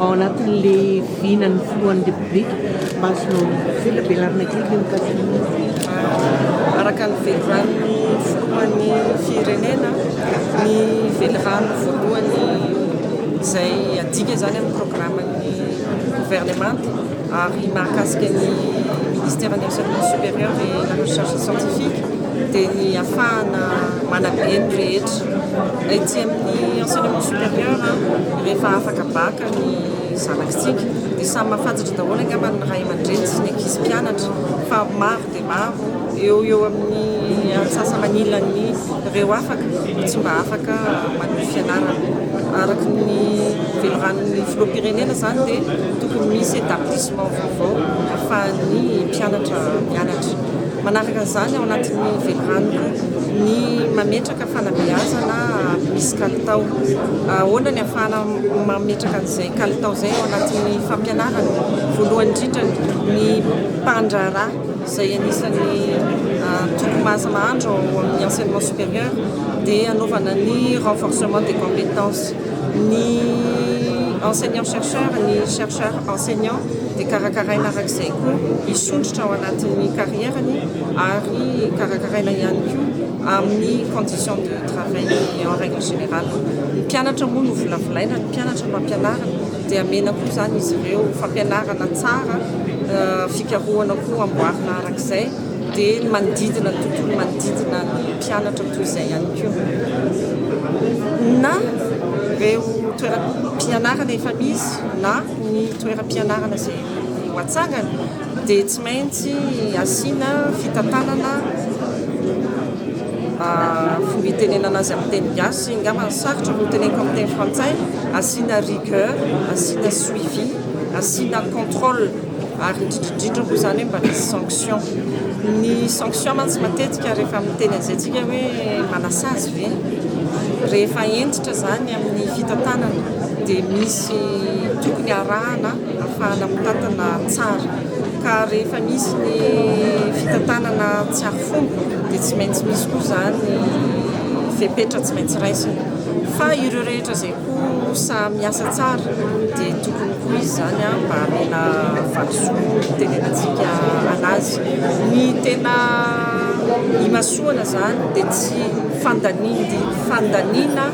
ao anatin'ilay vinan'ny filohan'ny Repoblika. Mba azonao velabelarina kely ve mikasika an'io? Araka ny veliranon'ny filohan'ny firenena, ny velirano voalohany izay adika izany amin'ny programan'ny governemanta ary mahakasika ny ministeran'ny enseignement supérieur et la recherche scientifique dia ny ahafahana manabe ny rehetra. Ety amin'ny enseignement supérieur rehefa afaka bac ny zanakitsika dia samy mahafantatra daholo angamba ny ray aman-dreny sy ny ankizy mpianatra fa maro dia maro eo eo amin'ny antsasa-manilan'ny ireo afaka no tsy mba afaka manohy fianarana. Araka ny veliranon'ny filoham-pirenena izany dia tokony misy établissement vaovao ahafahan'ny mpianatra mianatra. Manaraka an'izany ao anatin'ny velirano koa ny mametraka fanabeazana misy kalitao. Ahoana ny ahafahana mametraka an'izay kalitao izay ao anatin'ny fampianarana? Voalohany indrindra ny mpandraharaha izay anisan'ny toko mahasa-mahandro ao amin'ny enseignement supérieur dia anaovana ny renforcement des compétences. Ny enseignant chercheur, ny chercheur enseignant dia karakaraina arak'izay koa hisondrotra ao anatin'ny carrière-ny ary karakaraina ihany koa amin'ny conditions de travail en règle générale. Ny mpianatra moa no volavolaina, ny mpianatra no ampianarina dia amena koa izany izy ireo fampianarana tsara, fikarohana koa amboarina arak'izay dia ny manodidina, ny tontolo manodidina ny mpianatra toy izay ihany koa. Na ireo toeram-pianarana efa misy na ny toeram-pianarana izay ho atsangana dia tsy maintsy asiana fitantanana fomba itenenana azy amin'ny teny gasy angamba ny sarotra no teneniko amin'ny teny frantsay, asiana rigueur, asiana suivi, asiana contrôle ary indrindra indrindra moa izany hoe mba misy sanction. Ny sanction mantsy matetika rehefa miteny an'izay tsika hoe manasazy ve? Rehefa hentitra izany amin'ny fitantanana dia misy tokony arahana ahafahana mitantana tsara ka rehefa misy ny fitantanana tsy arifomba dia tsy maintsy misy koa izany fepetra tsy maintsy raisina fa ireo rehetra izay koa sahy miasa tsara dia tokony koa izy izany mba hamena valisoa hitenenantsika anazy. Ny tena imasoana izany dia tsy fandaniana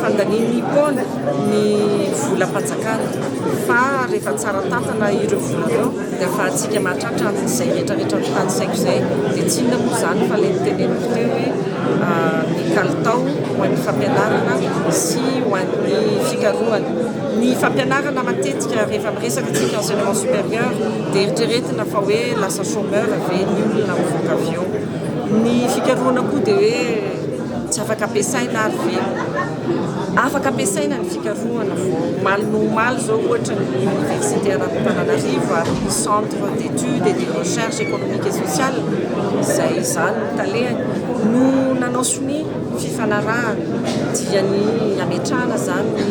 fandaniam-poana ny volam-panjakana fa rehefa tsara tantana ireo vola ireo dia ahafahantsika mahatratra an'izay rehetra rehetra notanisaiko izay dia tsy inona moa izany fa ilay noteneniko teo hoe ny kalitao ho an'ny fampianarana sy ho an'ny fikarohana. Ny fampianarana matetika rehefa miresaka isika enseignement supérieur dia eritreretina fa hoe lasa chômeur ve ny olona mivoaka avy eo. Ny fikarohana koa dia hoe tsy afaka ampiasaina ary ve? Afaka ampiasaina ny fikarohana vao omaly noho omaly izao ohatra ny oniversite an'Antananarivo ary ny centre d'études et de recherche économique et sociale izay izaho no talehany no nanao sonia fifanarahana dia ny hametrahana izany ny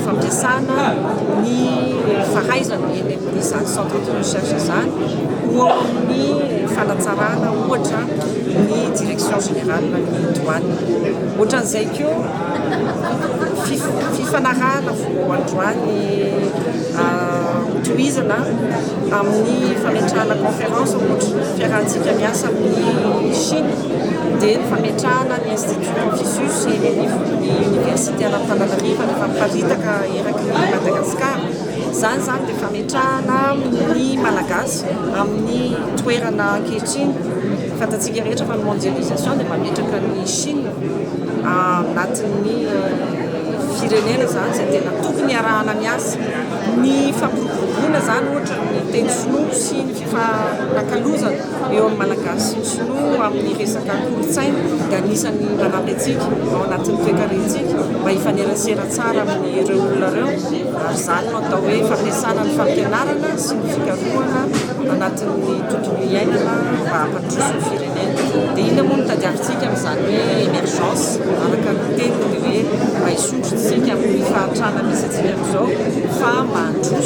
fampiasana ny fahaizana eny amin'izany centre de recherche izany ho ao amin'ny fanatsarana ohatra ny direction générale ny douane. Ohatran'izay koa fifanarahana vao androany hotohizana amin'ny fametrahana conférence ohatra fiarahantsika miasa amin'ny Chine dia ny fametrahana ny institut Confucius eny anivon'ny université an'Antananarivo rehefa miparitaka eraky ny Madagasikara. Izany izany dia fametrahana ny Malagasy amin'ny toerana ankehitriny. Fantatsika rehetra fa ny mondialisation dia mametraka ny Chine anatin'ny firenena izany izay tena tokony hiarahana miasa. Ny fampiroboroboana izany ohatra ny teny sinoa sy ny fifanakalozana eo amin'ny Malagasy sy ny sinoa amin'ny resaka kolontsaina dia anisan'ny manampy antsika ao anatin'ny toekarentsika mba hifanerasera tsara amin'ireo olona ireo ary izany no atao hoe fampiasana ny fampianarana sy ny fikarohana anatin'ny tontolo iainana mba hampandroso ny firenena. Dia inona moa no tadiavintsika amin'izany hoe émergence araka ny teniny dia hoe mba hisondrotra isika amin'ny fahantrana misy antsika amin'izao fa mba handroso.